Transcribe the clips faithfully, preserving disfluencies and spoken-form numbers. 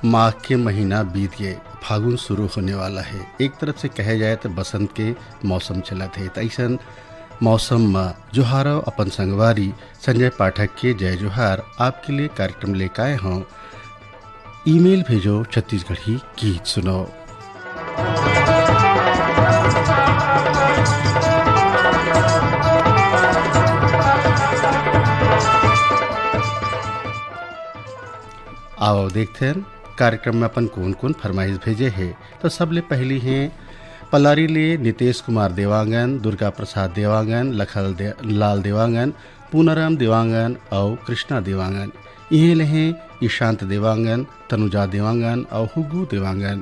माघ के महीना बीत गए, फागुन शुरू होने वाला है। एक तरफ से कहे जाए तो बसंत के मौसम चलत है, तो ऐसन मौसम में जोहारो अपन संगवारी संजय पाठक के जय जोहार। आपके लिए कार्यक्रम लेकर आए हों। ईमेल भेजो, छत्तीसगढ़ी गीत सुनो। आओ देखते हैं कार्यक्रम में अपन कौन कौन फरमाइश भेजे है। तो सबले पहली हैं पलारी ले नितेश कुमार देवांगन, दुर्गा प्रसाद देवांगन, लखल दे, लाल देवांगन, पूनाराम देवांगन और कृष्णा देवांगन। इहें ले हैं ईशांत देवांगन, तनुजा देवांगन और हुगू देवांगन।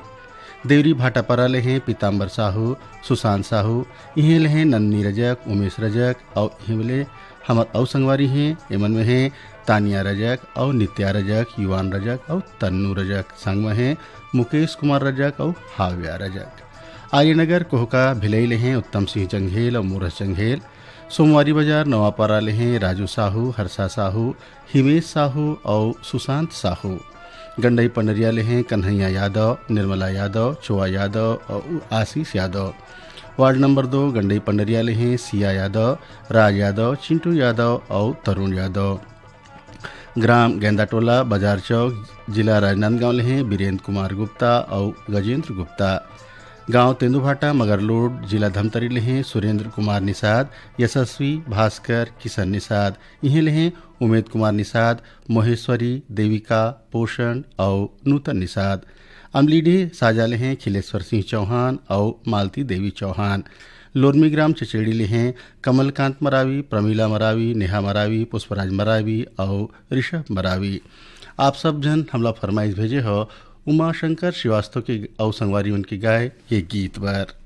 देवरी भाटापारा ले हैं पीताम्बर साहू, सुशांत साहू। इहें ले हैं नन्नी रजक, उमेश रजक और इहें ले हमर अउ संगवारी हैं। एमन में हैं तानिया रजक और नित्या रजक, युवान रजक और तन्नू रजक। संग में हैं मुकेश कुमार रजक और हाव्या रजक। आर्यनगर कोहका भिलई ले हैं उत्तम सिंह जंघेल और मोरस जंघेल। सोमवारी बाजार नवापारा ले हैं राजू साहू, हर्षा साहू, हिमेश साहू और सुशांत साहू। गंडई पंडरिया ले हैं कन्हैया यादव, निर्मला यादव, चोआ यादव और आशीष यादव। वार्ड नंबर दो गंडई पंडरिया ले हैं सिया यादव, राज यादव, चिंटू यादव और तरुण यादव। ग्राम गेंदाटोला, बाजार चौक, जिला राजनांदगांव ले हैं बीरेंद्र कुमार गुप्ता और गजेंद्र गुप्ता। गांव तेंदुभाटा, मगरलोड, जिला धमतरी ले हैं सुरेंद्र कुमार निषाद, यशस्वी, भास्कर, किशन निषाद। इहें ले हैं उमेद कुमार निषाद, महेश्वरी, देविका, पोषण और नूतन निषाद। अमलीडीह साजा ले हैं खिलेश्वर सिंह चौहान और मालती देवी चौहान। लोरमी ग्राम चचेड़ी ले हैं कमलकांत मरावी, प्रमिला मरावी, नेहा मरावी, पुष्पराज मरावी और ऋषभ मरावी। आप सब झन हमला फरमाइश भेजे हो उमाशंकर श्रीवास्तव के अउ संगवारी मन के गाए ये गीत बर।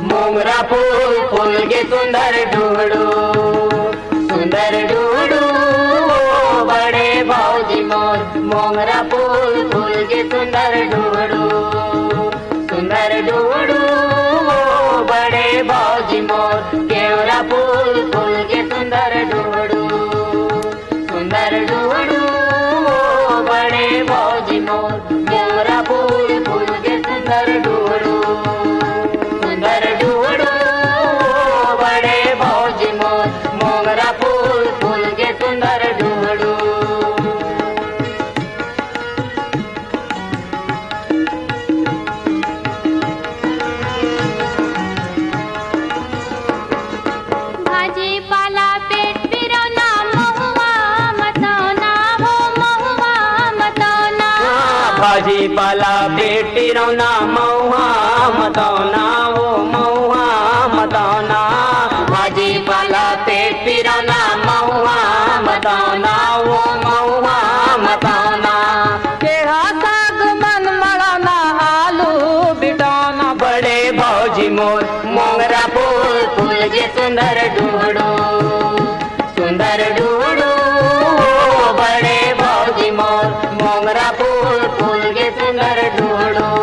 मोंगरा फूल फूल के सुंदर डूडू, सुंदर डूडू, ओ बड़े भौजी मोर। मोंगरा फूल फूल के सुंदर डूडू, सुंदर डूडू, ओ बड़े भौजी मोर। केवरा फूल फूल के सुंदर डूडू, सुंदर डूडू, ओ बड़े भौजी मोर। केवरा फूल फूल के सुंदर डूडू, सुंदर डूडू, ओ बड़े भौजी मोर। मोंगरा फूल फूल के सुंदर डूडू। भाजी पाला पेट पिरौना, महुआ मतौना, हो महुआ मतौना। भाजी पाला पेट पिरौना, महुआ मतौना, हो महुआ मतौना। भाजी पाला पेट पिरौना, महुआ मतौना, हो महुआ मतौना। केहा साग मन मड़ौना, आलू बिटौना, बड़े भौजी मोर। मोंगरा फूल फूल के सुंदर डूडू, सुंदर डूडू, ओ बड़े भौजी मोर। मोंगरा फूल फूल के सुंदर डूडू।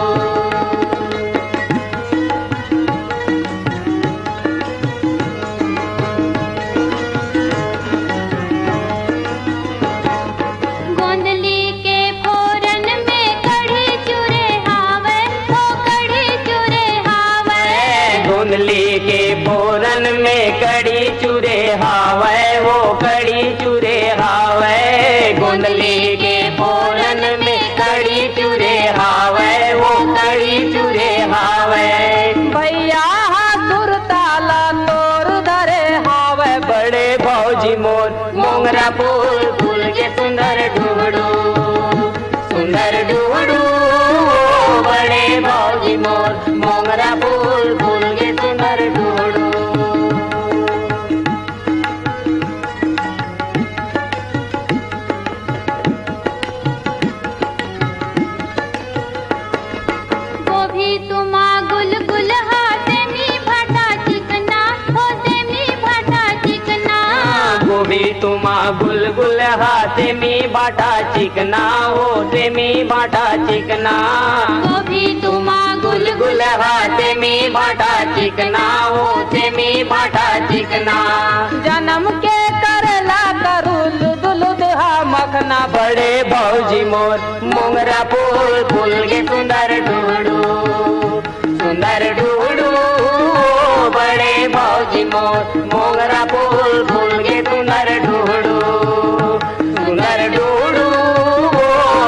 गोंदली के फोरन में कढ़ी चुरे हावय, हो कढ़ी चुरे हावय। गोंदली के फोरन में कढ़ी चुरे हावय, हो कढ़ी चुरे हावय। गोंदली के फोरन में कढ़ी चुरे हावय, हो कढ़ी चुरे हावय। भैया हा सुरताला तोर धरे हावय, बड़े भौजी मोर। मोंगरा फूल फूल के सुंदर डुहड़ू, सुंदर डुहड़ू, ओ बड़े भौजी मोर, मोंगरा फूल फूल गे सुंदर डुहड़ू। गोभी तुमा गुलगुल हा, सेमी भाटा चिकना, हो सेमी भाटा चिकना। गोभी तुमा गुलगुल हा, सेमी भाटा चिकना, हो सेमी भाटा चिकना। गोभी तुमा गुलगुल हा, सेमी भाटा चिकना, हो सेमी भाटा चिकना। जनम के करला करू लुद लुद हा मखना। बड़े भौजी मोर, मोंगरा फूल फूल गे सुंदर डुहड़ू, सुंदर डुहड़ू, बड़े भौजी मोर, मोंगरा फूल फूल गे सुंदर डुहड़ू, सुंदर डुहड़ू,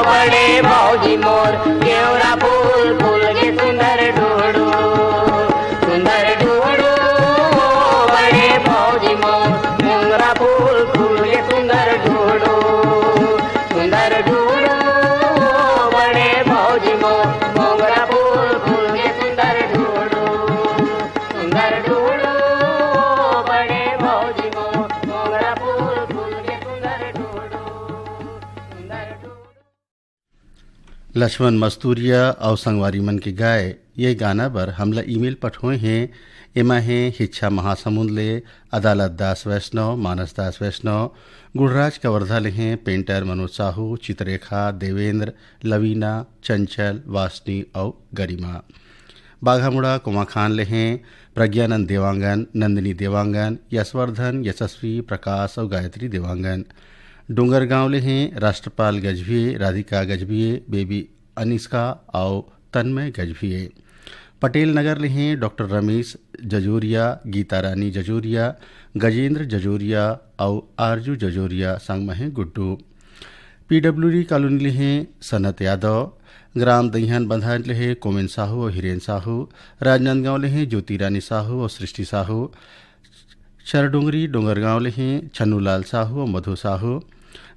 बड़े भौजी मोर, गेवरा फूल फूल गे सुंदर डुहड़ू, सुंदर डुहड़ू, बड़े भौजी मोर, मोंगरा फूल फूल गे सुंदर डुहड़ू, सुंदर डुहड़ू, बड़े भौजी मोर, मोंगरा फूल फूल गे सुंदर डुहड़ू, सुंदर डुहड़ू, बड़े भौजी मोर, मोंगरा फूल फूल गे सुंदर डुहड़ू, सुंदर डुहड़ू। लक्ष्मण मस्तूरिया अउ संगवारी मन के गाए ये गाना बर हमला ईमेल पठोए हे। एमा हे हिच्छा महासमुंद ले अदालत दास वैष्णव, मानस दास वैष्णव, गुणराज कवर्धा ले हे पेंटर मनोज साहू, चित्ररेखा, देवेंद्र, लवीना, चंचल, वासनी अउ गरिमा। बाघामुड़ा कोमाखान ले हे प्रज्ञानंद देवांगन, नंदिनी देवांगन, यशवर्धन, यशस्वी, प्रकाश अउ गायत्री देवांगन। डोंगरगांव ले हे राष्ट्रपाल गजभिये, राधिका गजभिये, बेबी अनिष्का अउ तन्मय गजभिये। पटेल नगर ले हे डॉक्टर रमेश जजोरिया, गीता रानी जजोरिया, गजेंद्र जजोरिया अउ आरजू जजोरिया, संग म हे गुड्डू। पीडब्ल्यूडी कॉलोनी ले हे सनत यादव, ग्राम दहियान बांधा ले हे कोमेन साहू अउ हिरेन साहू, राजनांदगांव ले हे ज्योति रानी साहू अउ सृष्टि साहू, चरडोंगरी डोंगरगांव ले हे छन्नूलाल साहू अउ मधु साहू,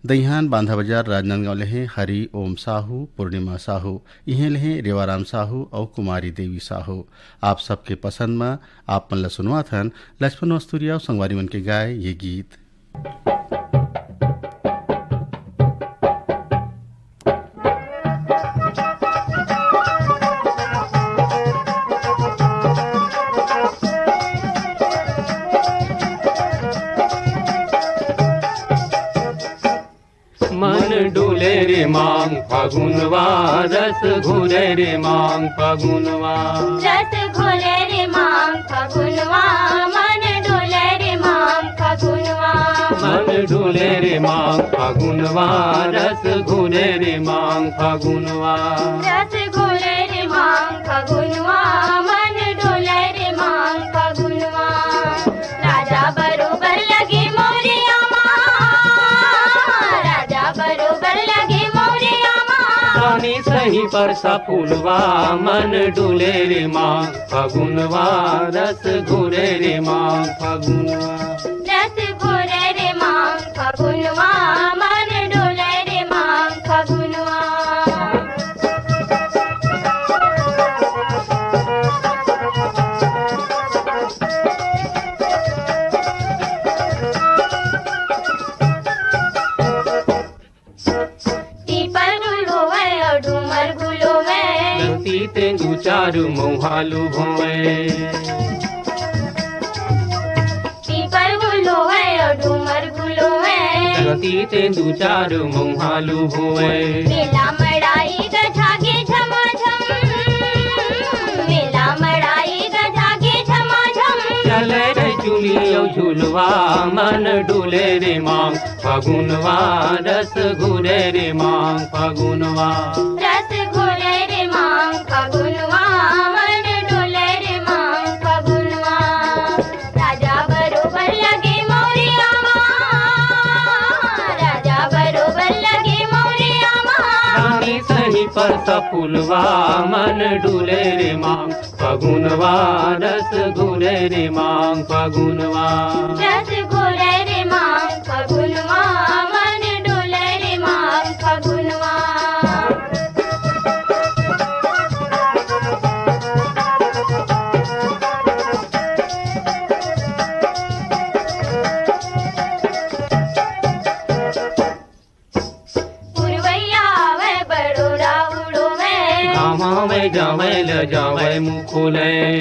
दहियान बांधा बाजार राजनांदगांव ले हे हरि ओम साहू, पूर्णिमा साहू, इहें ले हे रेवाराम साहू अउ कुमारी देवी साहू। आप सबके पसंद म आप मन ल सुनवाथन लक्ष्मण मस्तूरिया अउ संगवारी मन के गाए ये गीत। मन डोले रे मांग फगुनवा, रस घोले रे मांग फगुनवा। रस घोले रे मांग फगुनवा, मन डोले रे मांग फगुनवा। मन डोले रे मांग फगुनवा, रस घोले रे मांग फगुनवा। रस घोले रे मांग फगुनवा, मन डोले रे मांग फगुनवा। राजा बरोबर लगे मौरिया मा, राजा बरोबर लगे मौरिया मा। रानी सही परसा फुलवा, मन डोले रे मांग फगुनवा, रस घोले रे मांग फगुनवा। रस घोले रे मांग फगुनवा, मन डोले रे मांग फगुनवा। पीपर गुल होवय अउ डूमर गुल होवय। धरती तेंदू चारू मउहालू होवय। पीपर गुल होवय अउ डूमर गुल होवय। धरती तेंदू चारू मउहालू होवय। मेला मड़ाई गजागे झमाझम। मेला मड़ाई गजागे झमाझम। चले रे चुली अउ झुलवा, मन डोले रे मांग फगुनवा, रस घोले रे मांग फगुनवा। रस घोले रे मांग फगुनवा, मन डोले रे मांग फगुनवा। राजा बरोबर लगे मौरिया मा, राजा बरोबर लगे मौरिया मा। रानी सही परसा फुलवा, मन डोले रे मांग फगुनवा, रस घोले रे मांग फगुनवा। रस घोले रे मांग फगुनवा, मन डोले रे मांग जावय ल जावय मुखुलय।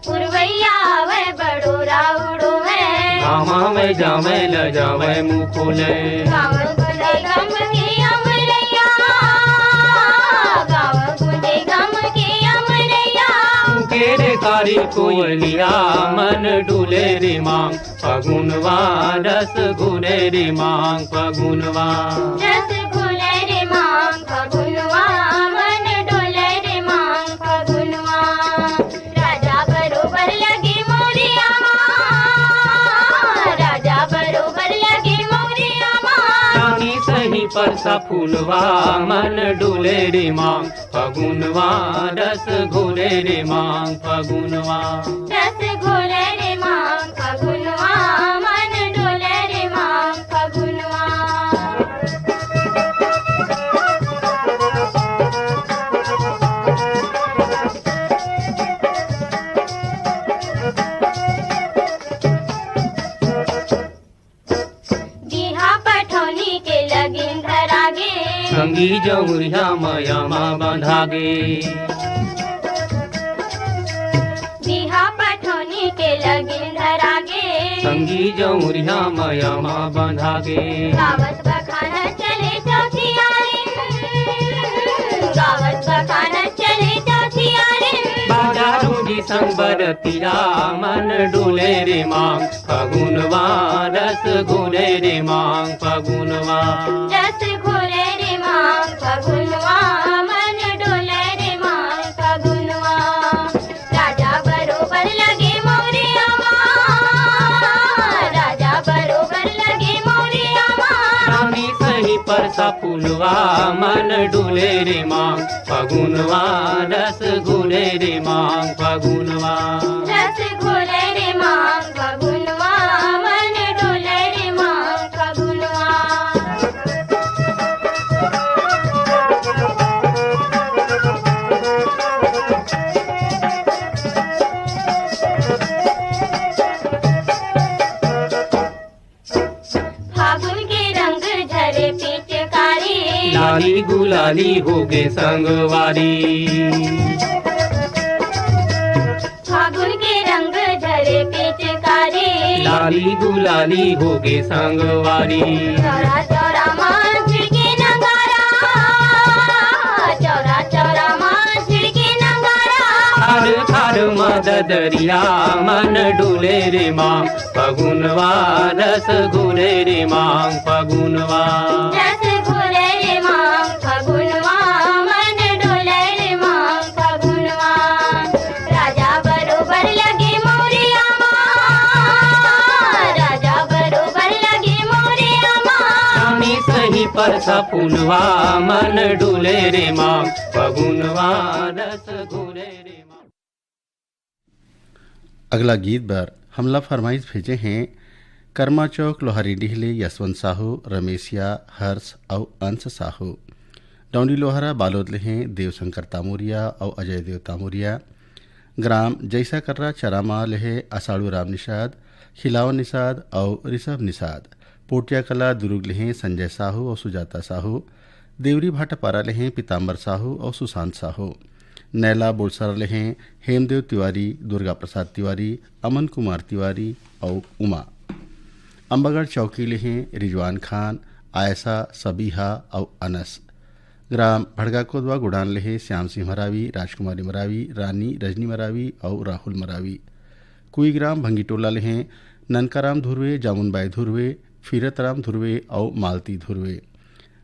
पुरवैया आवय बड़ोरा उड़ोवय। गामा में जावय ल जावय मुखुलय। गाँव गुंजे गम के अमरैया। गाँव गुंजे गम के अमरैया। केरे कारी कोयलिया मन डुले रे मांग फगुनवा रस घुले रे मांग फगुनवा। रस घुले रे मांग फगुनवा, मन डोले रे मांग फगुनवा। राजा बरोबर लगे मोरिया मा, राजा बरोबर लगे मोरिया मा। रानी सही परसा फूलवा, मन डोले रे मांग फगुनवा, रस घोले रे मांग फगुनवा। रस घोले रे मांग फगुनवा, मन डोले रे मांग फगुनवा। बिहा पठौनी के लगिन धरागे। संगी जौरिहा मया मा बंधागे। बिहा पठौनी के लगिन धरागे। संगी जौरिहा मया मा बंधागे। गावत बखानत चले चौथियारिन। गावत बखानत चले चौथियारिन। बाजारू जी संग बरतिया मन डोले रे मांग फगुनवा रस घोले रे मांग फगुनवा। रस घोले रे मांग फगुनवा, मन डोले रे मांग फगुनवा। राजा बरोबर लगे मोरिया मा, राजा बरोबर लगे मोरिया मा। रानी सही परसा फूलवा, मन डोले रे मांग फगुनवा, रस घोले रे मांग फगुनवा। रस घोले रे मांग फगुनवा, मन डोले रे मांग फगुनवा। फागुन के रंग झरे पिचकारी। लाली गुलाली होगे संगवारी। फागुन के रंग झरे पिचकारी। लाली गुलाली होगे संगवारी। चौरा चौरा मा छिड़के नगारा। चौरा चौरा मा छिड़के नगारा। थार थार मा ददरिया मन डोले रे मांग फगुनवा रस घोले रे मांग फगुनवा। रस घोले रे मांग फगुनवा, मन डोले रे मांग फगुनवा। राजा बरोबर लगे मोरिया मा, राजा बरोबर लगे मोरिया मा। रानी सही परसा फूलवा, मन डोले रे मांग फगुनवा रस घोले रे मांग। अगला गीत बर हमला फरमाइश भेजे हैं कर्मा चौक लोहारी डीह ले यशवंत साहू, रमेशिया, हर्ष अउ अंश साहू। डौंडी लोहारा बालोद ले हैं देवशंकर तामोरिया अउ अजय देव तामोरिया। ग्राम जैसा कर्रा चरामा ले हैं असाड़ू राम निषाद, खिलावन निषाद अउ ऋषभ निषाद। पोटिया कला दुरुग ले हैं संजय साहू अउ सुजाता साहू। देवरी भाटापारा ले हैं पीताम्बर साहू अउ सुशांत साहू। नैला बोलसरा ले हैं हेमदेव तिवारी, दुर्गा प्रसाद तिवारी, अमन कुमार तिवारी अउ उमा। अम्बागढ़ चौकी ले हैं रिजवान खान, आयशा, सबीहा अउ अनस। ग्राम भड़गा कोदवा गुड़ान ले हैं श्याम सिंह मरावी, राजकुमारी मरावी, रानी रजनी मरावी अउ राहुल मरावी। कुईग्राम भंगीटोला ले हैं ननकाराम धुर्वे, जामुनबाई धुर्वे, फिरतराम धुर्वे अउ मालती धुर्वे।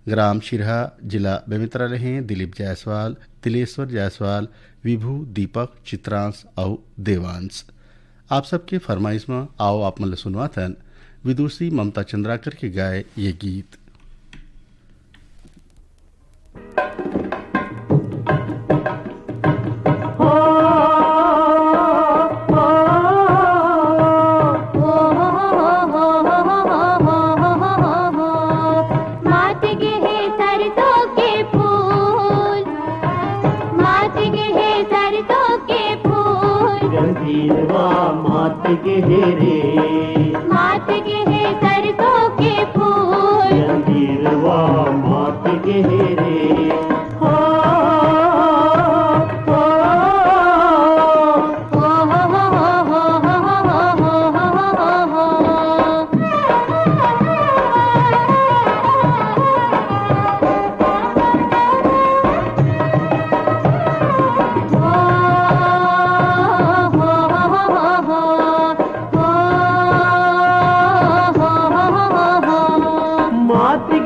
ग्राम सिरहा, जिला बेमेतरा ले हैं दिलीप जायसवाल, तिलेश्वर जायसवाल, विभू, दीपक, चित्रांश अउ देवांश। आप सबके फरमाइश म आओ आप मन ल सुनवाथन विदुषी ममता चंद्राकर के गाए ये गीत। मात गे हे सरसों के फूल, मात गे हे सरसों के फूल। जंजीरवा मात गे हे रे। मात गे हे सरसों के फूल। जंजीरवा मात गे हे रे। हो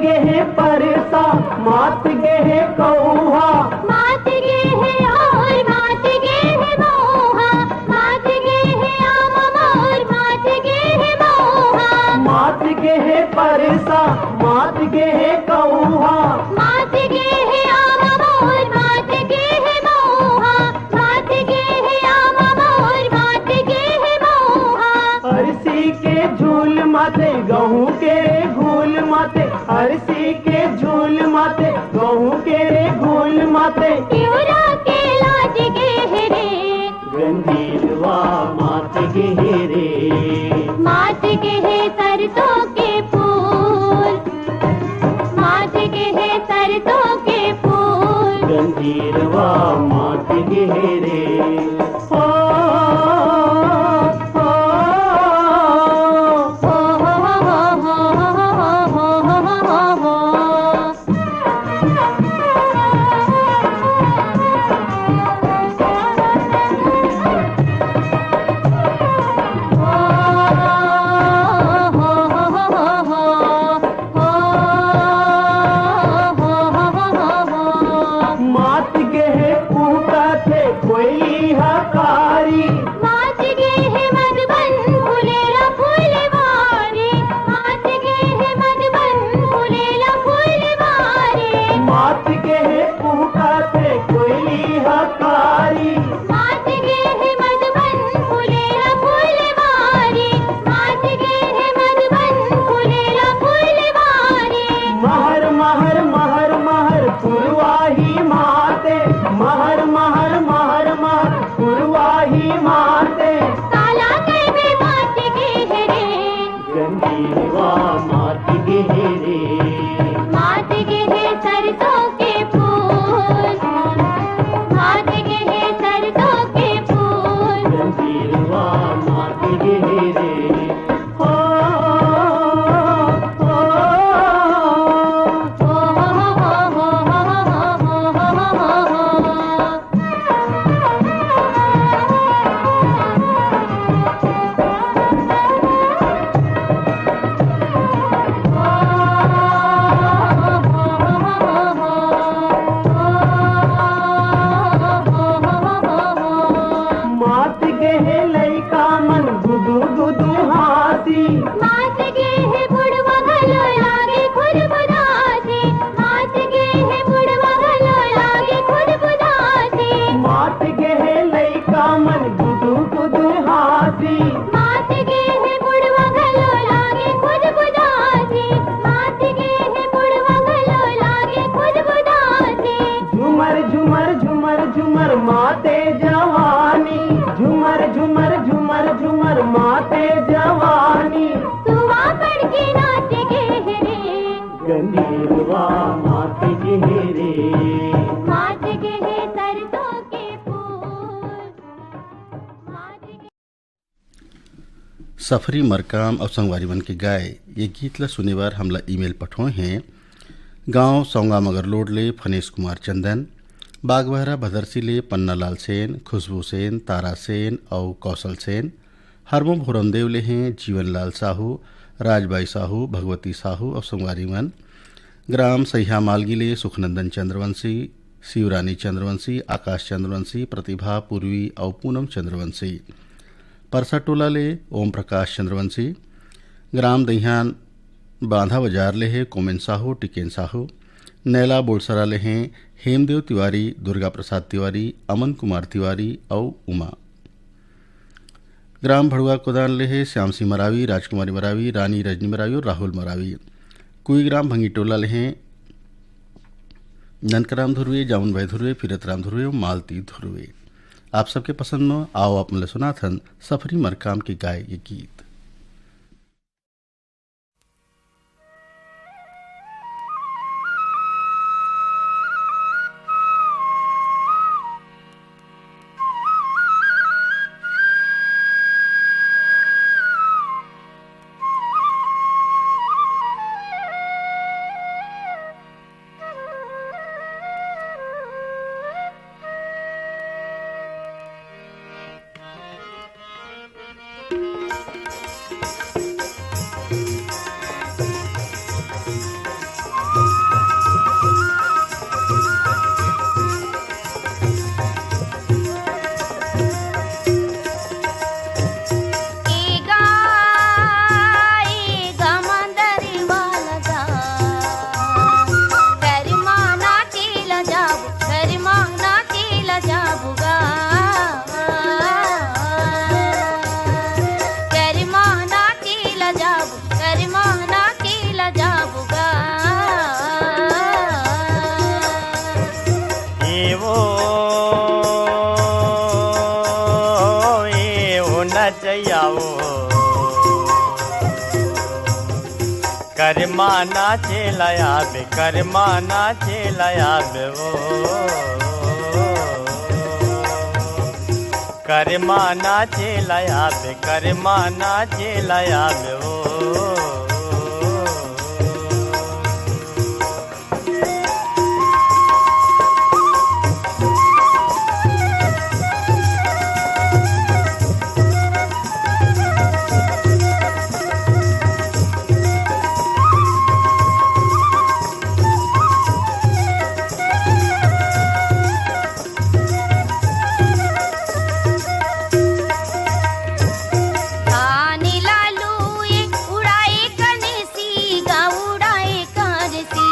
गे हे परसा, मात गे हे कौहा। मात गे हे और मात गे हे मौहा। मात गे हे आम और मात गे हे मौहा। मात गे हे परसा, मात गे हे कौहा। मात गे हे आम और मात गे हे मौहा। मात गे हे आम और मात गे हे मौहा। अरसी के झूल माथे, गहूं के रे घूल माथे। अरसी के झूल माथे, गहूं के रे घूल माथे। तिवरा के लाज गे हे रे। गंजीरवा मात गे हे रे। मात गे हे सरसों के फूल। मात गे हे सरसों के फूल। गंजीरवा मात गे हे रे। ओ, ओ, ओ। मात गे हे कुहकाथे कोयली ह कारी। मात गे हे मधुबन फुलेला फुलवारी। मात गे हे मधुबन फुलेला फुलवारी। मात गे हे कुहकाथे कोयली ह कारी। मात गे हे मधुबन फुलेला फुलवारी। मात गे हे मधुबन फुलेला फुलवारी। महर, महर, महर, महर, पुरवाही माते। महर, महर, महर, महर, पुरवाही माते। काला कइबे मात गे हे रे। गंजीरवा मात गे हे रे। मात गे हे सरसों के फूल। मात गे हे सरसों के फूल। गंजीरवा मात गे हे रे। ओ, ओ, ओ, ओ। मात गे हे लइका मन गुदू गुदू हाँसी। मात गे हे बुढ़वा घलो लागे खुद बुदासी। मात गे हे बुढ़वा घलो लागे खुद बुदासी। मात गे हे लइका मन गुदू गुदू हाँसी। मात गे हे बुढ़वा घलो लागे खुद बुदासी। मात गे हे बुढ़वा घलो लागे खुद बुदासी। झुमर, झुमर, झुमर, झुमर माते जवानी। झुमर, झुमर, झुमर, झुमर माते जवानी। सुवा पड़ के नाच गे हे रे। गंजीरवा मात गे हे रे। मात गे हे सरसों के फूल। मात गे सफरी मरकाम अउ संगवारी मन के गाय ये गीत ला सुने बर हमला ईमेल पठोए हे। गांव सौंगा मगरलोड ले फनेश कुमार चंदन, बागबहरा भदरसी ले पन्नालाल सेन, खुशबू सेन, तारा सेन अउ कौशल सेन, हरमो भोरमदेव ले हें जीवनलाल साहू, राजबाई साहू, भगवती साहू अउ संगवारी मन। ग्राम सैहा मालगी ले सुखनंदन चंद्रवंशी, शिवरानी चंद्रवंशी, आकाश चंद्रवंशी, प्रतिभा, पूर्वी अउ पूनम चंद्रवंशी। परसा टोला ले ओम प्रकाश चंद्रवंशी। ग्राम दहियान बांधा बाजार ले हे कोमेन साहू, टिकेन साहू। नैला बोलसरा ले हे हेमदेव तिवारी, दुर्गा प्रसाद तिवारी, अमन कुमार तिवारी अउ उमा। ग्राम भड़ुआ कोदान ले हे श्याम सिंह मरावी, राजकुमारी मरावी, रानी रजनी मरावी अउ राहुल मरावी। कुई ग्राम भंगीटोला ले हे ननकराम धुर्वे, जामुन भाई धुर्वे, फिरत राम धुर्वे अउ मालती धुर्वे। आप सबके पसंद म आओ, आप मन ल सुनाथन सफरी मरकाम के गाय ये गीत। करमा नाचे लयाबे, करमा नाचे लयाबे ओ। करमा नाचे लयाबे, करमा नाचे लयाबे ओ। धान लालू ये उड़ाए कने सी गा उड़ाए कने सी।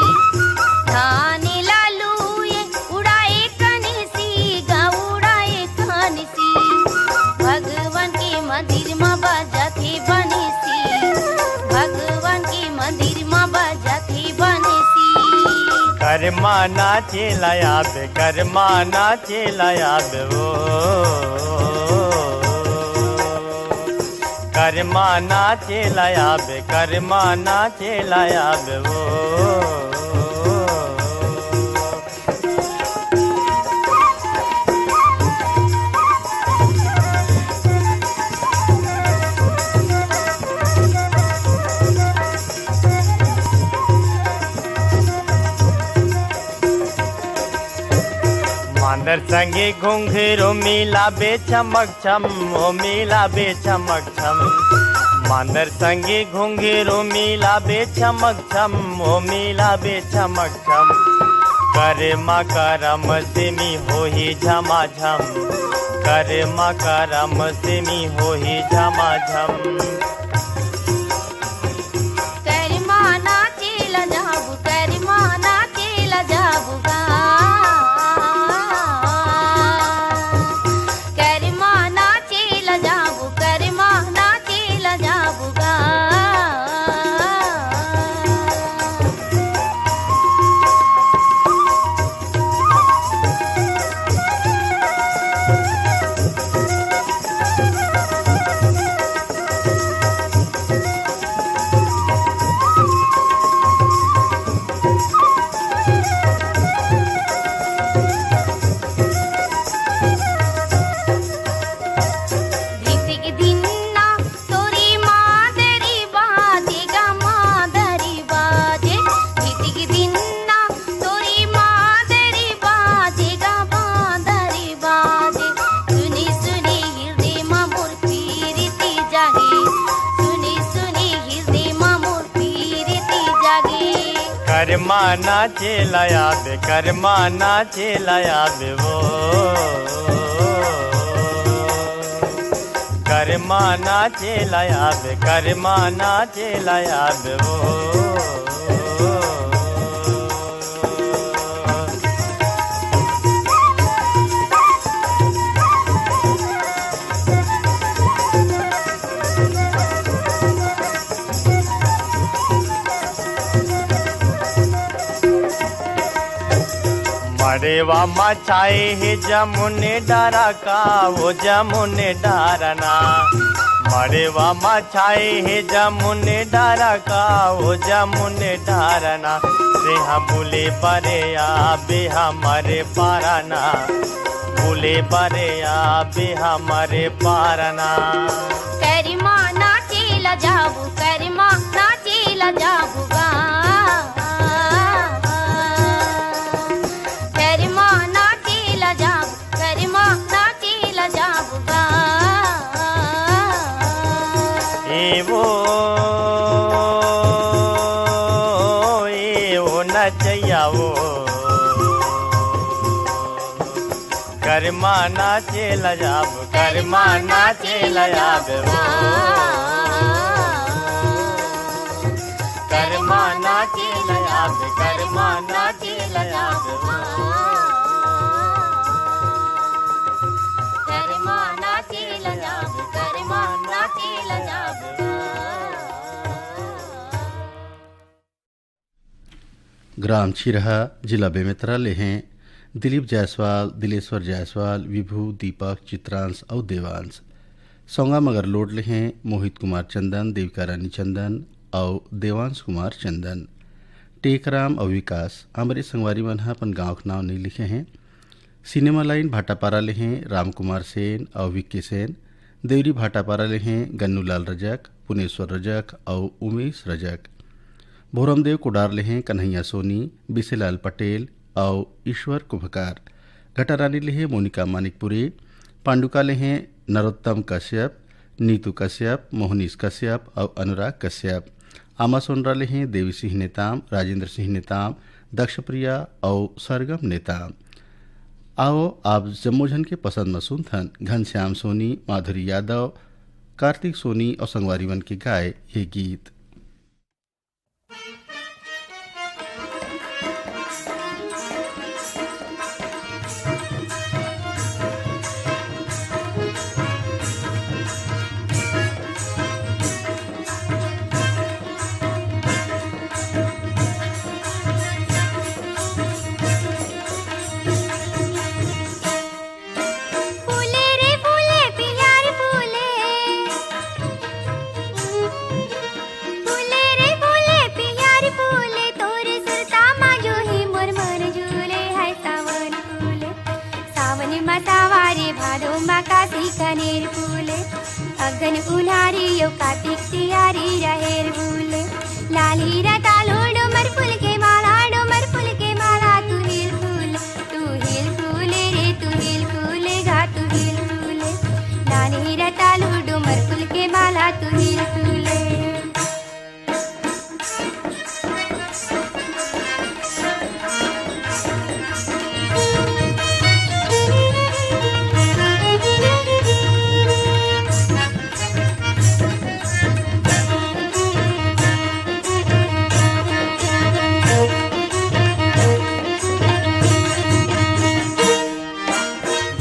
धान लालू ये उड़ाए कने सी गा उड़ाए कने सी। भगवान के मंदिर म बजथे बने सी। भगवान के मंदिर म बजथे बने सी। करमा नाचे लयाबे, करमा नाचे लयाबे ओ। करमा नाचे लयाबे, करमा नाचे लयाबे ओ। मांदर संगे घुंघरू मिलाबे चमक छम, ओ मिलाबे चमक छम। मांदर संगे घुंघरू मिलाबे चमक छम, ओ मिलाबे चमक छम। करमा करम सेमी होही झमाझम। करमा करम सेमी होही झमाझम। करमा नाचे ल जाबू, करमा नाचे ल जाबू गा। करमा नाचे ल जाबू, करमा नाचे ल जाबू गा। धितिक दिन्ना तोरी मादरी बाजे गा मादरी बाजे। धितिक दिन्ना तोरी मादरी बाजे गा मादरी बाजे। सुनी सुनी हिरदे मा मोर पीरिति जागे। सुनी सुनी हिरदे मा मोर पीरिति जागे। करमा नाचे लयाबे, करमा नाचे लयाबे ओ। करमा नाचे लयाबे, करमा नाचे लयाबे ओ। मड़वा म छाए हे जमुन डारा का, ओ जमुन डारा ना। मड़वा म छाए हे जमुन डारा का, ओ जमुन डारा ना। तेहा बुले बरे आबे हमरे पारा ना। बुले बरे आबे हमरे पारा ना। करमा नाचे ल जाबू, करमा नाचे ल जाबू गा। करमा नाचे ल जाबू, करमा नाचे ल जाबू गा। ए वो, ए वो नचैया वो। करमा नाचे ल जाबे, करमा नाचे ल जाबे ओ। करमा नाचे ल जाबे, करमा नाचे ल जाबे ओ। करमा नाचे ल जाबे, करमा नाचे ल जाबे ओ। ग्राम छिरहा, जिला बेमेतरा ले हें दिलीप जायसवाल, दिलेश्वर जायसवाल, विभू, दीपक, चित्रांश अउ देवांश। सौंगा मगर लोड ले हें मोहित कुमार चंदन, देविका रानी चंदन, अउ देवांश कुमार चंदन। टेकराम अउ विकास, हमरे संगवारी मन ह अपन गांव के नाव नइ लिखे हैं। सिनेमा लाइन भाटापारा ले हैं रामकुमार सेन अउ विक्की सेन। देवरी भाटापारा ले हैं गन्नूलाल रजक, पुनेश्वर रजक अउ उमेश रजक। भोरमदेव कोडार ले हैं कन्हैया सोनी, बिसेलाल पटेल अउ ईश्वर कुंभकार। घटारानी ले हैं मोनिका मानिकपुरी। पांडुका ले हैं नरोत्तम कश्यप, नीतू कश्यप, मोहनीश कश्यप अउ अनुराग कश्यप। आमासोंडरा ले हैं देवी सिंह नेताम, राजेंद्र सिंह नेताम, दक्षप्रिया अउ सरगम नेताम। आओ, आप जम्मो झन के पसंद म सुनथन घनश्याम सोनी, माधुरी यादव, कार्तिक सोनी अउ संगवारी मन के गाए ये गीत। फूले रे फूले पियार फूले, फूले रे फूले पियार फूले, तोरे सुरता मा जो ही मोर मन झूले, है सावन फूले। सावन मा सावारी, भादो मा कासी कनेर फूले, अगन उन्हारी यो कातिक तियारी रहेर फूले। लाली रतालो डोमर फूल के माला, डोमर फूल के माला, तू हिल फूले, तू हिल फूले रे, तू हिल फूले गा, तू हिल फूले। लाली रतालो डोमर फूल के माला, तू हिल फूले।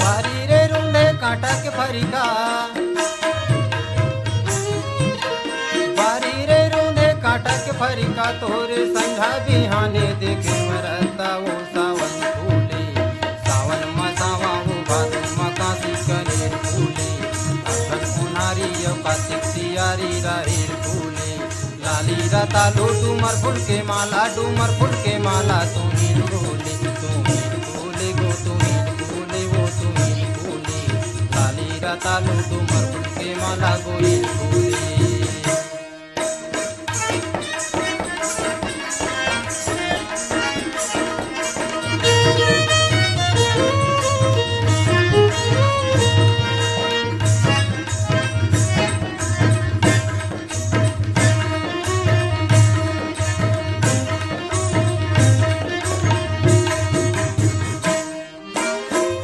बारी रे रुंधे कांटा के फरिका, बारी रे रुंधे कांटा के फरिका, तोरे संझा बिहाने देखे मरता वो सावन फूले। सावन मा सावा वो भादो मा कासी कनेर फूले, अगन उन्हारी यो कातिक तियारी राहेर फूले। लाली रतालो डूमर फूल के माला, डूमर फूल के माला, तू हिल फूले, तू हिल फूले गो, तू हिल फूले वो, तू हिल फूले। लाली रतालो डूमर फूल के माला, गो हिल फूले।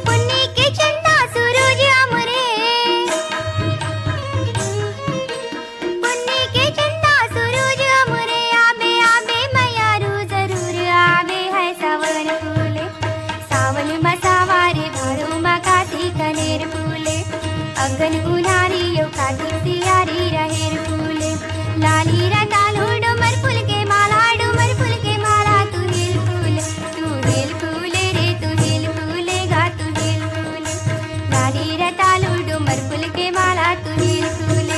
पुन्नी के चंदा सूरज अमरे, पुन्नी के चंदा सूरज अमरे, आबे आबे मयारू जरूर आबे, है सावन फूले। सावन मा सावारी, भादो मा कासी कनेर फूले, अगन उन्हारी यो कातिक तियारी राहेर फूले। लाली रतालो डोमर फूल के माला, डोमर फूल के माला, तू हिल फूले, तू हिल फूले रे, तू हिल फूले गा, तू हिल फूले। लाली रतालो डोमर फूल के माला, तू हिल फूले।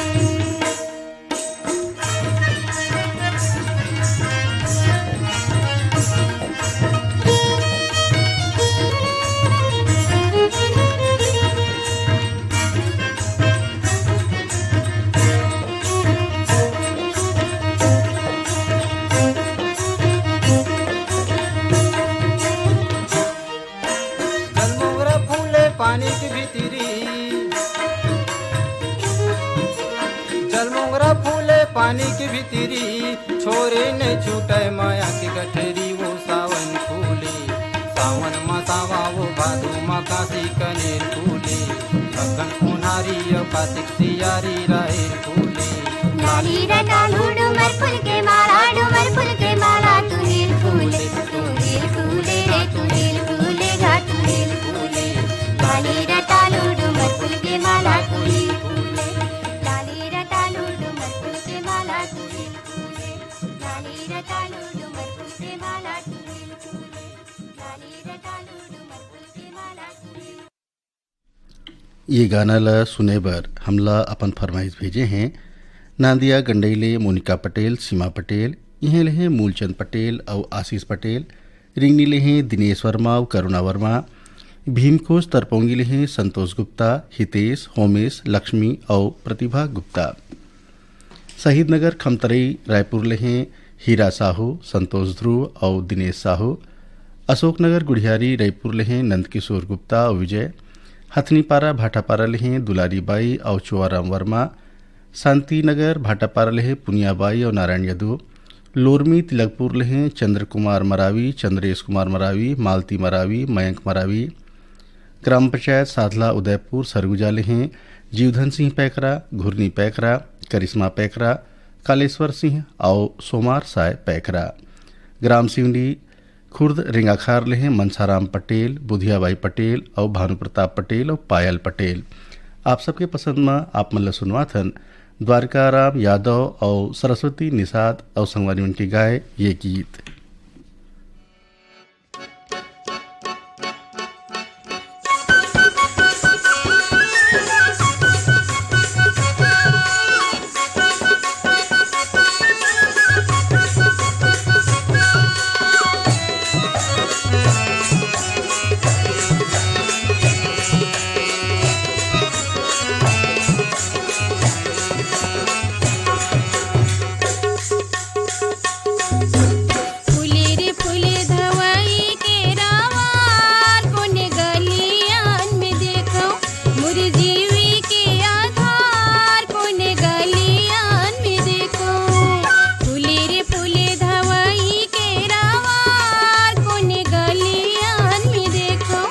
जलमोंगरा फूले पानी के भीतरी, जलमोंगरा फूले पानी के भीतरी, छोरे नहीं छूटे माया के गठरी, वो सावन फूले। सावन मा सावा वो भादो मा कासी कनेर फूले, अगन उन्हारी यो कातिक तियारी राहेर फूले। लाली रतालो डूमर फूल के माला, डूमर फूल के माला, तू हिल फूले, तू हिल फूले रे, तू हिल फूले गा, तू हिल फूले। लाली रतालो डूमर फूल के माला, तू हिल फूले। लाली रतालो डूमर फूल के माला, तू हिल फूले। लाली रतालो डूमर फूल के माला, तू हिल फूले। लाली रतालो डूमर फूल के माला, तू हिल ये गाना ला सुने बर हमला अपन फरमाइश भेजे हैं नांदिया गंडई ले मोनिका पटेल, सीमा पटेल, इहें ले हे मूलचंद पटेल अउ आशीष पटेल, रिंगनी ले हे दिनेश वर्मा अउ करुणा वर्मा, भीमखोज तरपोंगी ले हे संतोष गुप्ता, हितेश, होमेश, लक्ष्मी अउ प्रतिभा गुप्ता। शहीद नगर खमतरई रायपुर ले हे हीरा साहू, संतोष ध्रुव अउ दिनेश साहू। अशोक नगर गुढ़ियारी रायपुर ले हे नंदकिशोर गुप्ता अउ विजय। हथनीपारा भाटापारा ले हे दुलारी बाई अउ चोआराम वर्मा। शांति नगर भाटापारा ले हे पुनिया बाई अउ नारायण यदु। लोरमी तिलकपुर ले हे चंद्र कुमार मरावी, चंद्रेश कुमार मरावी, मालती मरावी, मयंक मरावी। ग्राम पंचायत साधला उदयपुर सरगुजा ले हे जीवधन सिंह पैकरा, घुरनी पैकरा, करिश्मा पैकरा, कालेश्वर सिंह अउ सोमार साय पैकरा। ग्राम सिवनी खुर्द रेंगाखार ले हे मनसाराम पटेल, बुधियाबाई पटेल अउ भानु प्रताप पटेल अउ पायल पटेल। आप सबके पसंद म आप मन ल सुनवाथन द्वारका राम यादव अउ सरस्वती निषाद अउ संगवारी मन के गाए ये गीत। फूले रे फूले धवई के रावार, कोने गलियन में देखो, मोर जीवी के आधार, कोने गलियन में देखो। फूले रे फूले धवई के रावार, कोने गलियन में देखो,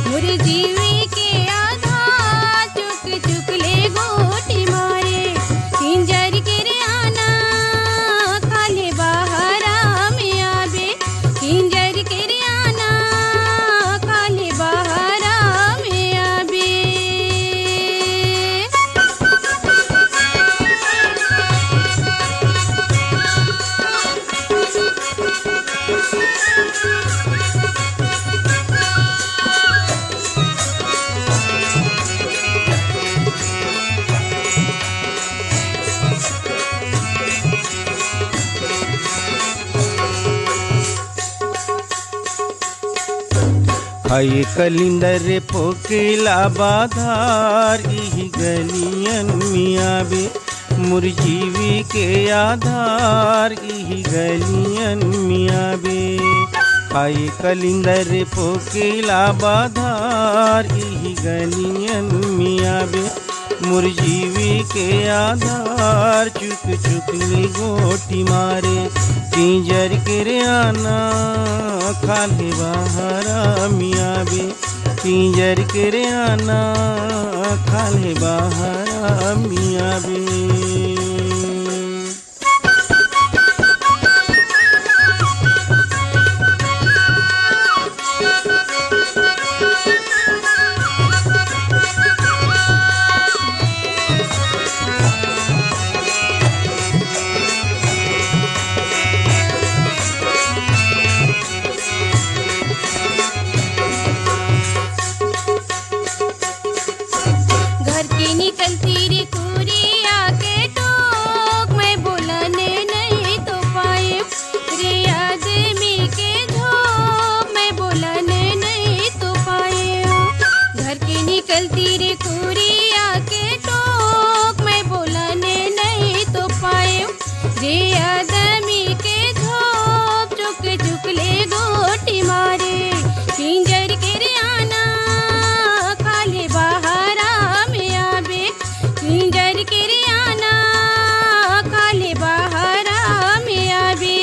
मोर जीवी के आधार, चुक चुक ले गोटी मारे, किंजर के रे आना, खाले बहारा में आबे, किंजर के रे आना, खाले बहारा में आबे। हाय कलिंदर रे फोकिला बाधार, इही गलियन में आबे, मोर जीवी के आधार, इही गलियन में आबे। हाय कलिंदर रे फोकिला बाधार, इही गलियन में आबे, मोर जीवी के आधार, चुक चुक ले गोटी मारे, किंजर के रे आना, खाले बहारा में आबे, किंजर के रे आना, खाले बहारा में आबे। घर के निकलती रे कुरिया के टोक, मैं बोलन नहीं तो पाए रे आदमी के झोंक, मैं बोलन नहीं तो पाए। घर के निकलती रे कुरिया के टोक, मैं बोलन नहीं तो पाए। रे आदमी के झोंक, चुक चुक ले गोटी मारे, किंजर के रे आना, खाले बहारा में आबे, किंजर के रे आना, खाले बहारा में आबे।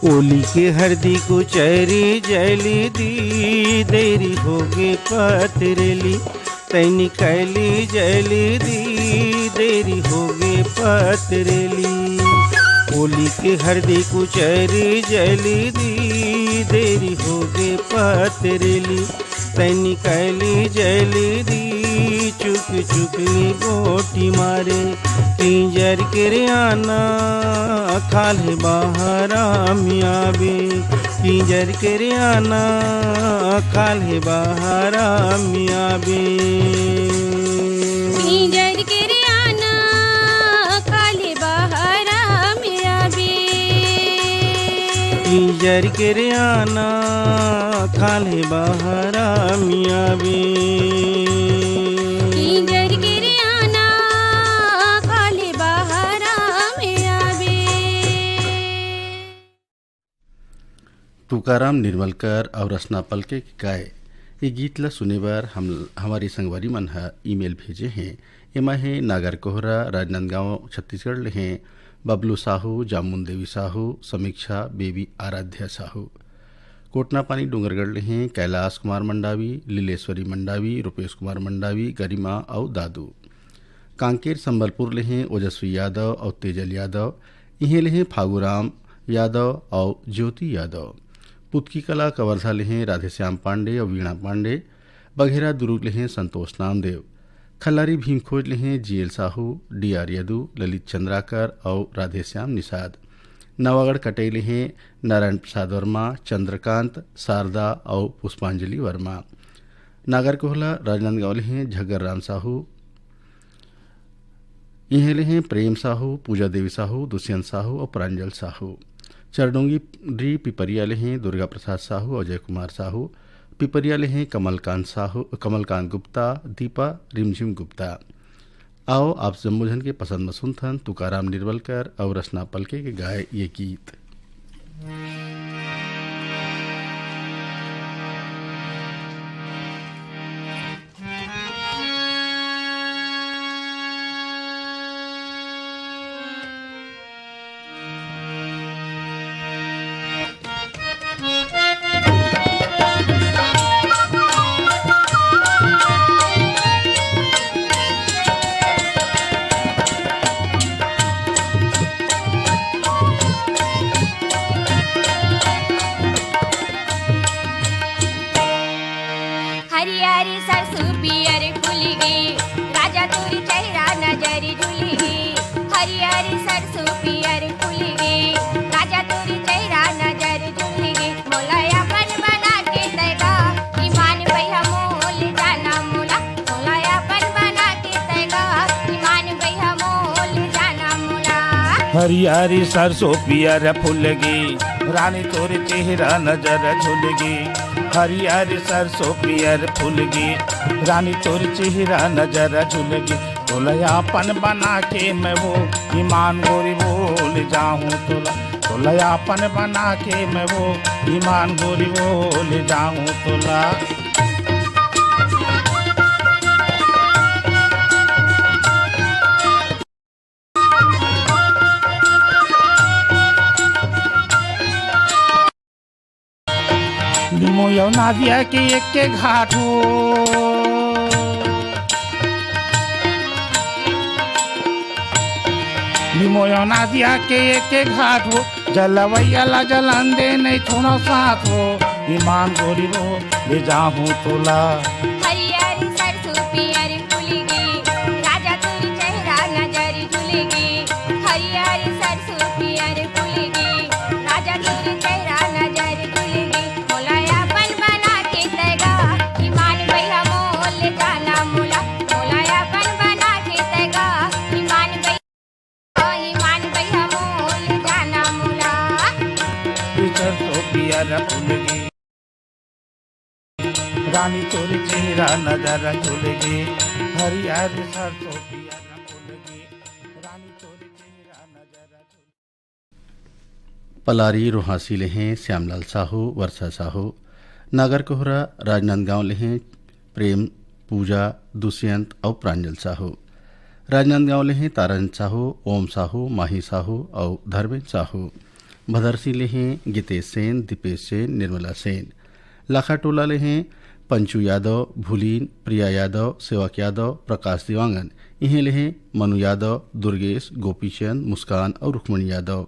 ओली के हरदी कुचरी जली दी, देरी होगे पतरेली, तैनी कैली जली दी, देरी होगे पतरेली। होली के हरदी कुचर जल्दी, देरी होगे पतरेली, तै निकली जल्दी, चुक चुक ले गोटी मारे। किंजर के रे आना, खाल्हे बहरा में आबे, किंजर के रे आना, खाल्हे बहरा में आबे। किंजर के रे आना, खाल्हे बहरा में आबे। किंजर के रे आना, खाल्हे बहरा में आबे। किंजर के रे आना, खाल्हे बहरा में आबे। तुकाराम निर्मलकर अउ रचना पलके के गाए ये गीत ला सुने बर हम, हमारी संगवारी मन ह ईमेल भेजे हें। एमा हे नागर कोहरा, राजनांदगांव, छत्तीसगढ़ ले हें बबलू साहू, जामुन देवी साहू, समीक्षा, बेबी आराध्या साहू। कोटनापानी डोंगरगढ़ ले हें कैलाश कुमार मंडावी, लीलेश्वरी मंडावी, रूपेश कुमार मंडावी, गरिमा अउ दादू। कांकेर संबलपुर ले हें ओजस्वी यादव अउ तेजल यादव। इहें ले हें फागुराम यादव अउ ज्योति यादव। पुतकी कला कवर्धा ले हें राधेश्याम पांडे अउ वीणा पांडे। बघेरा दुरूग ले हें संतोष नामदेव। खल्लारी भीमखोज ले हें जीएल साहू, डीआर यदु, ललित चंद्राकर अउ राधेश्याम निषाद। नवागढ़ कटई ले हें नारायण प्रसाद वर्मा, चंद्रकांत, शारदा अउ पुष्पांजलि वर्मा। नागरकोहला राजनांदगांव ले हें झग्गर राम साहू। इहें ले हें प्रेम साहू, पूजा देवी साहू, दुष्यंत साहू अउ प्रांजल साहू। चरडोंगी डी पिपरिया ले हें दुर्गा प्रसाद साहू, अजय कुमार साहू। पिपरिया ले हें कमलकांत साहू, कमलकांत गुप्ता, दीपा रिमझिम गुप्ता। आओ आप जम्मो झन के पसंद म सुनथन तुकाराम निर्मलकर अउ रचना पलके के गाए ये गीत। हरियर सरसों पियर फूल गे, राजा तोर चेहरा नजर झूल गे। हरियर सरसों पियर फूल गे, राजा तोर चेहरा नजर झूल गे। मोला अपन बना के तैं गा, ईमान भैया मोल जाना मोला। मोला अपन बना के तैं गा, ईमान भैया मोल जाना मोला। हरियर सरसों पियर फूल गे, रानी तोर चेहरा नजर झूल गे। हरियर सरसों पियर फूल गे, रानी तोर चेहरा नजर झूल गे। तोला अपन बना के मैं वो ईमान गोरी बोल जाहूँ तोला। तोला अपन बना के मैं वो ईमान गोरी बोल जाहूँ तोला। नीमो अउ नदिया के एके घाट हो। नीमो अउ नदिया के एके घाट हो। जलवैया ला जलन दे नहीं थोड़ा साथ हो। ईमान गोरी बोल जाहूँ तोला। हरियर सरसों पियर फूल गे, राजा तोर चेहरा नजर झूल गे। हरियर सरसों पियर फूल गे, राजा तोर चेहरा नजर झूल गे। मोला अपन बना के तैं गा, ईमान भैया मोल जाना मोला। मोला अपन बना के तैं गा, ईमान भैया, ईमान भैया मोल जाना मोला। सरसों पियर फूल गे, रानी तोर चेहरा नजर झूल गे। हरियर सरसों पियर फूल गे, रानी तोर चेहरा नजर झूल गे। पलारी रोहासी ले हें श्यामलाल साहू, वर्षा साहू। नागरकोहरा राजनांदगांव ले हें प्रेम, पूजा, दुष्यंत अउ प्रांजल साहू। राजनांदगांव ले हें ताराचंद साहू, ओम साहू, माही साहू अउ धर्मेंद्र साहू। भदरसी ले हें गीतेश सेन, दीपेश सेन, निर्मला सेन। लाखाटोला ले हें पंचू यादव, भूलीन, प्रिया यादव, सेवक यादव, प्रकाश देवांगन। इहें ले हें मनु यादव, दुर्गेश, गोपीचंद, मुस्कान अउ रुक्मणी यादव।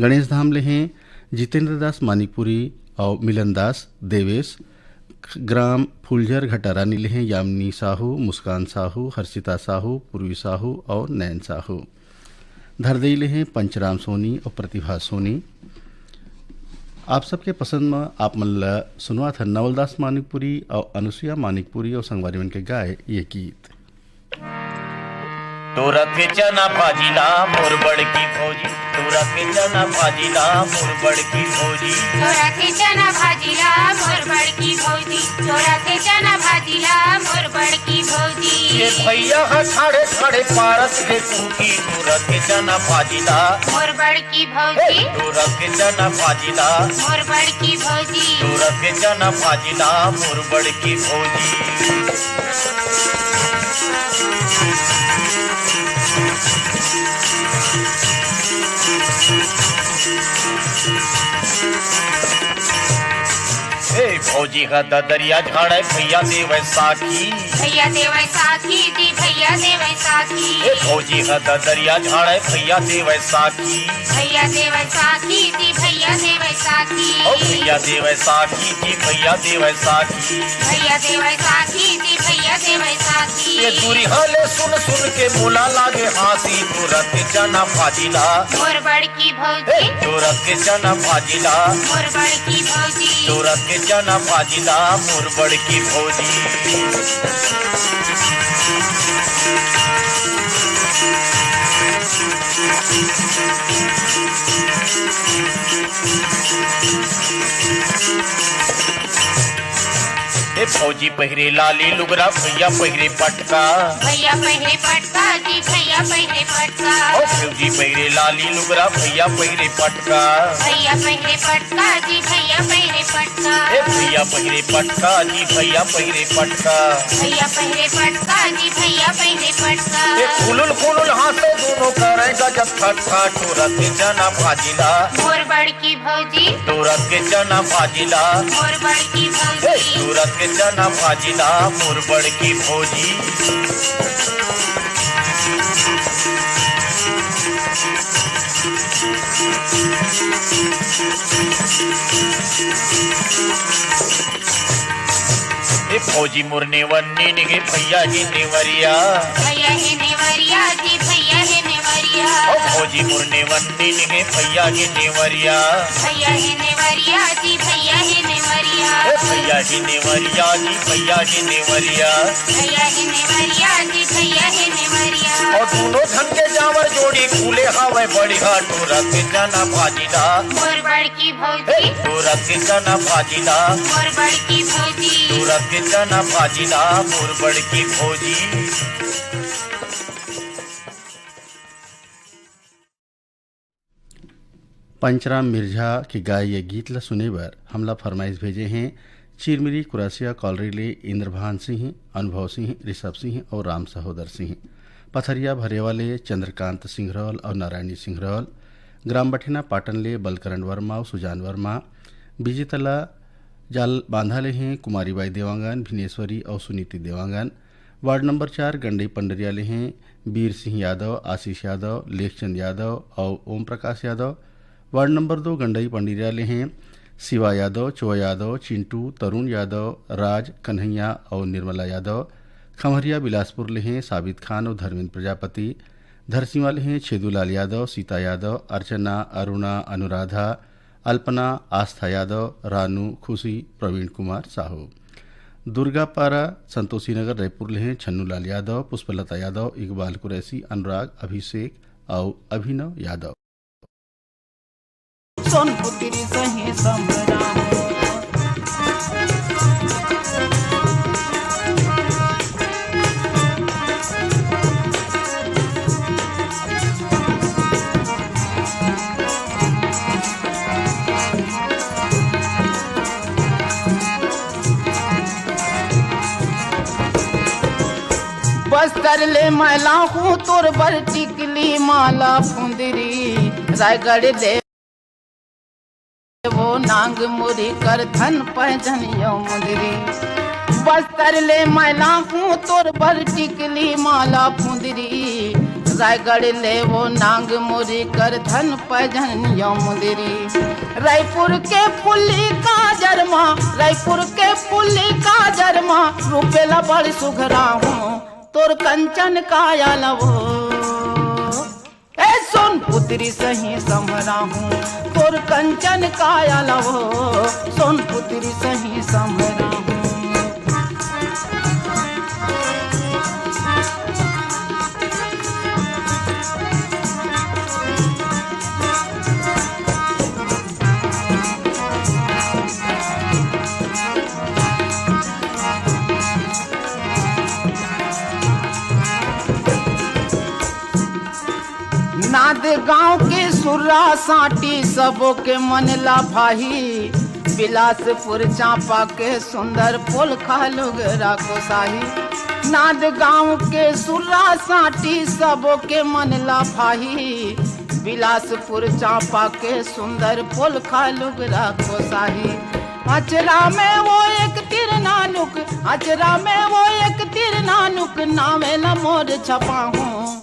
गणेश धाम ले हैं जितेंद्र दास मानिकपुरी और मिलन दास देवेश। ग्राम फुलझर घटारानी ले हैं यामिनी साहू, मुस्कान साहू, हर्षिता साहू, पूर्वी साहू और नैन साहू। धरदेई ले हैं पंचराम सोनी और प्रतिभा सोनी। आप सबके पसंद में आप मन ला सुनवात हन नवलदास मानिकपुरी और अनुसुईया मानिकपुरी और संगवारी मन के गाए ये गीत। तोरा के चना भाजी ला मोर बड़की भौजी, तोरा के चना भाजी ला मोर बड़की भौजी। तोरा के चना भाजी ला मोर बड़की भौजी, तोरा के चना भाजी ला मोर बड़की भौजी। ये भैया ह ठाड़े ठाड़े पारत के कूकी, तोरा के चना भाजी ला मोर बड़की भौजी। तोरा के चना भाजी ला मोर बड़की भौजी। तोरा के चना भाजी ला मोर बड़की भौजी। ए भौजी ह ददरिया झाड़े भैया देवै साखी। भैया देवै साखी जी, भैया देवै साखी। ए भौजी ह ददरिया झाड़े भैया देवै साखी। भैया देवै साखी जी, भैया देवै साखी। ओ भैया देवै साखी जी, भैया देवै साखी। भैया देवै साखी जी, भैया देवै साखी। ये दूरी हाले सुन सुन के मोला लागे हाँसी, तोरा के चना भाजी ला मोर बड़की भौजी। तोरा के चना भाजी ला मोर बड़की भौजी। तोरा के चना भाजी ला मोर बड़की भौजी। ए भौजी पहिरे लाली लुगरा, भैया पहिरे पटका। भैया पहिरे पटका जी, भैया पहिरे पटका। ओ भौजी पहिरे लाली लुगरा, भैया पहिरे पटका। भैया पहिरे पटका जी, भैया पहिरे पटका। ए भैया पहिरे पटका जी, भैया पहिरे पटका। भैया पहिरे पटका जी, भैया पहिरे पटका। ए खुलुल खुलुल हाँसे दूनो करे गजब खटखट, तोरा के चना भाजी ला मोर बड़की भौजी। तोरा के चना भाजी ला मोर बड़की भौजी। तोरा के चना भाजी ला मोर बड़की भौजी। ए फौजी मोर नेवन्नी निगे भैया हे नेवरिया। भैया हे नेवरिया जी, भैया हे नेवरिया। ओ फौजी मोर नेवन्नी निगे भैया हे नेवरिया। भैया हे नेवरिया जी, भैया हे नेवरिया। ए भैया हे नेवरिया जी, भैया हे नेवरिया। भैया हे नेवरिया जी, भैया हे नेवरिया। ओ दूनो झन के जावर जोड़ी फूले हावय बढ़िया, टोरा के चना भाजी ला। मोर बड़की भौजी। टोरा के चना भाजी ला। मोर बड़की भौजी। टोरा के चना भाजी ला, मोर बड़की भौजी। पंचराम मिर्झा के गाय ये गीत ला सुने बर हमला फरमाइश भेजे हैं चिरमिरी कुरासिया कॉलरी ले इंद्रभान सिंह, अनुभव सिंह, ऋषभ सिंह और राम सहोदर सिंह। पथरिया भरेवा ले चंद्रकांत सिंघरौल और नारायणी सिंघरौल। ग्राम बठेना पाटन ले बलकरण वर्मा और सुजान वर्मा। बिजेतला जाल बांधा ले हैं कुमारी बाई देवांगन, भिनेश्वरी और सुनीति देवांगन। वार्ड नंबर चार गंडई पंडरिया ले हैं बीर सिंह यादव, आशीष यादव, लेखचंद यादव और ओम प्रकाश यादव। वार्ड नंबर दो गंडई पंडरिया ले हैं शिवा यादव, चोआ यादव, चिंटू, तरुण यादव, राज, कन्हैया और निर्मला यादव। खम्हरिया बिलासपुर ले हैं साबित खान और धर्मेंद्र प्रजापति। धरसीवा ले हैं छेदूलाल यादव, सीता यादव, अर्चना, अरुणा, अनुराधा, अल्पना, आस्था यादव, रानू, खुशी, प्रवीण कुमार साहू। दुर्गापारा, संतोषी नगर, रायपुर ले हैं छन्नूलाल यादव, पुष्पलता यादव, इकबाल कुरैशी, अनुराग, अभिषेक और अभिनव यादव। सोनपुत्री सही संभराम। बस्तर ले मैं लाहूं तोर बर टिकली माला फुंदरी, रायगढ़ ले वो नांग मुरी कर धन पैजनियो मुंदरी। बस्तर ले मैं लाहूं तोर बर टिकली माला फुंदरी, रायगढ़ ले वो नांग मुरी कर धन पैजनिया मुंदरी। रायपुर के फुल्ली काजर मा, रायपुर के फुल्ली काजर मा, रूपेला बड़ सुघरा हूँ, तोर कंचन काया लवो। ए सोन पुत्री सही संभरा हूँ, तोर कंचन काया लवो, सोन पुत्री सही संभरा हूँ। नांद गांव के सुर्रा सांटी, सबो के मन ला भाही। बिलासपुर चांपा के सुंदर पोलखा लुगरा कोसाही। नांद गांव के सुर्रा सांटी, सबो के मन ला भाही। बिलासपुर चांपा के सुंदर पोलखा लुगरा कोसाही। अचरा में वो एक तिर नानुक, अचरा में वो एक तिर नानुक, नावे ला मोर छपा हूँ।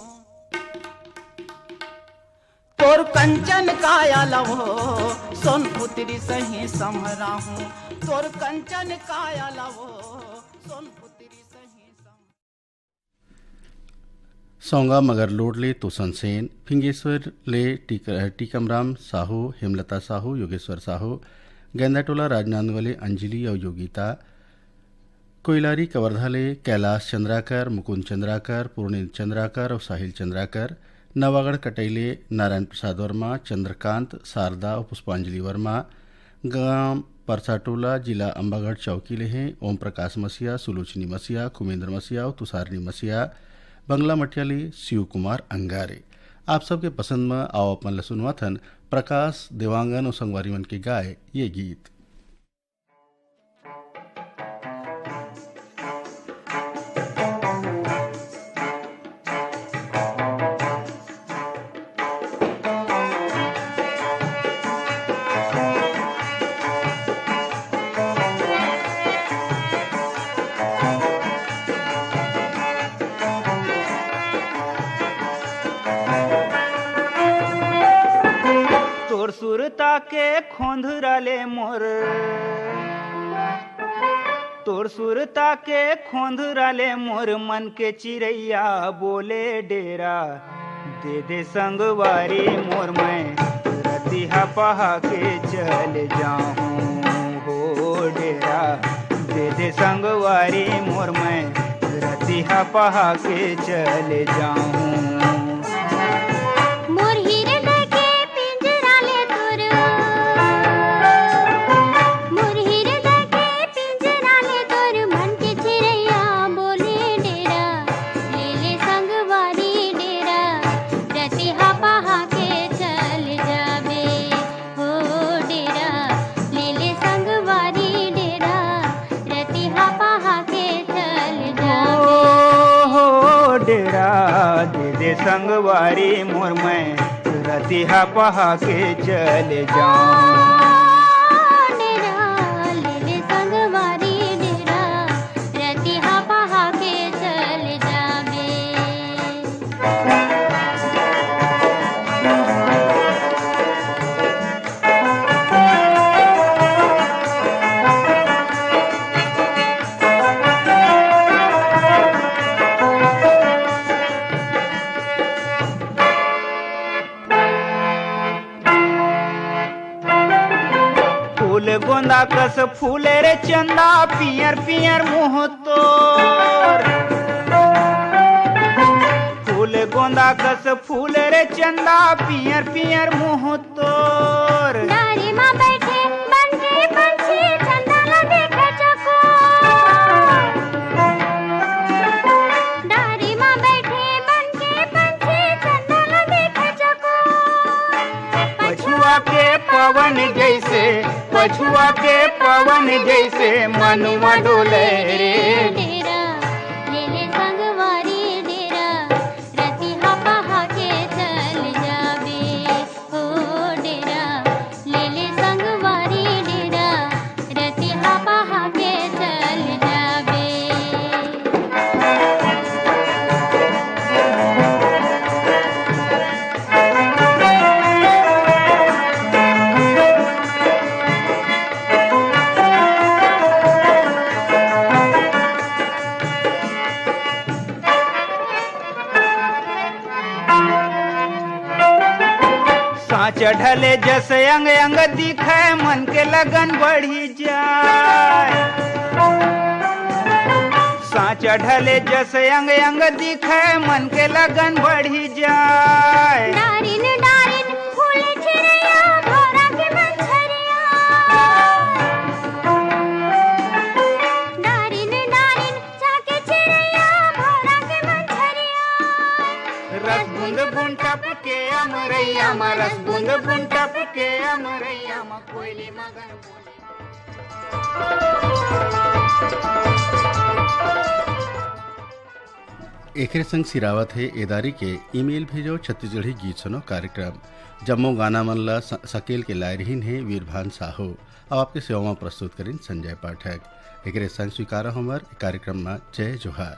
तोर कंचन काया लवो, सोन पुत्री सही संभरा हूँ। तोर कंचन काया लवो, सोन पुत्री सही संभरा। सौंगा मगरलोड ले तोसन सेन, फिंगेश्वर ले टीक-, टीकमराम साहू, हेमलता साहू, योगेश्वर साहू, गेंदाटोला राजनांदगांव ले अंजलि अउ योगिता, कोइलारी कवर्धा ले कैलाश चंद्राकर, मुकुंद चंद्राकर, पूर्णेंद्र चंद्राकर अउ साहिल चंद्राकर, नवागढ़ कटई ले नारायण प्रसाद वर्मा, चंद्रकांत, शारदा अउ पुष्पांजलि वर्मा, गांव परसाटोला, जिला अंबागढ़ चौकी ले हे ओम प्रकाश मसीहा, सुलोचनी मसीहा, खुमेंद्र मसीहा अउ तुषारनी मसीहा, बंगला मठिया ले शिव कुमार अंगारे। आप सबके पसंद म आओ अपन ल सुनवाथन प्रकाश देवांगन अउ संगवारी मन के गाए ये गीत। तोर सुरता के खोंधरा ले मोर, तोर सुरता के खोंधरा ले मोर मन के चिरैया बोले डेरा। दे दे संगवारी मोर, मैं रतिहा पहा के चले जाहूँ हो डेरा। दे दे संगवारी मोर, मैं रतिहा पहा के चले जाहूँ। मोर हृदय के पिंजरा ले तोर, मोर हृदय के पिंजरा ले तोर मन के चिरैया बोले डेरा, ले ले संगवारी डेरा, रतिहा पहा के चल जाबे हो डेरा, ले ले संगवारी डेरा, रतिहा पहा के चल जाबे। ओ हो डेरा, दे दे संगवारी मोर, मैं रतिहा पहा के चले जाऊं। डेरा, ले ले संगवारी डेरा, रतिहा पहा के चले जाबे। फूल गोंदा कस फूले रे चंदा, पियर पियर मुँह तोर। फूल गोंदा कस फूले रे चंदा, पियर पियर मुँह तोर। डारी मा बैठे बन के पंछी चंदा ला देखे चकोर। डारी मा बैठे बन के पंछी चंदा ला देखे चकोर। पछुआ के पवन जैसे, पछुआ के पवन जैसे मनुआ डोले रे। डेरा, ले ले संगवारी डेरा, रतिहा पहा के चल जाबे। ओ डेरा, ले ले संगवारी डेरा, रतिहा पहा के चल जाबे। चढ़ले जस अंग अंग दिखे, मन के लगन बढ़ी जाए। साँच ढले जस अंग अंग दिखे, मन के लगन बढ़ी जाए। डारिन डारिन फूल चिरैया, भौरा के मंझरिया। डारिन डारिन चाके चिरैया, भौरा के मंझरिया। रस बूंद बूंद टपके अमरैया मा, रस बूंद बूंद टपके अमरैया मा, कोयली मगन बोले। एकरे संग सिरावत हे एदारी के ईमेल भेजो छत्तीसगढ़ी गीत सुनो कार्यक्रम। जम्मो गाना मन ला स-, सकेल के लाए रहिन हे वीरभान साहू। अब आपके सेवा में प्रस्तुत करिन संजय पाठक। एकरे संग स्वीकारा हमर कार्यक्रम में जय जोहार।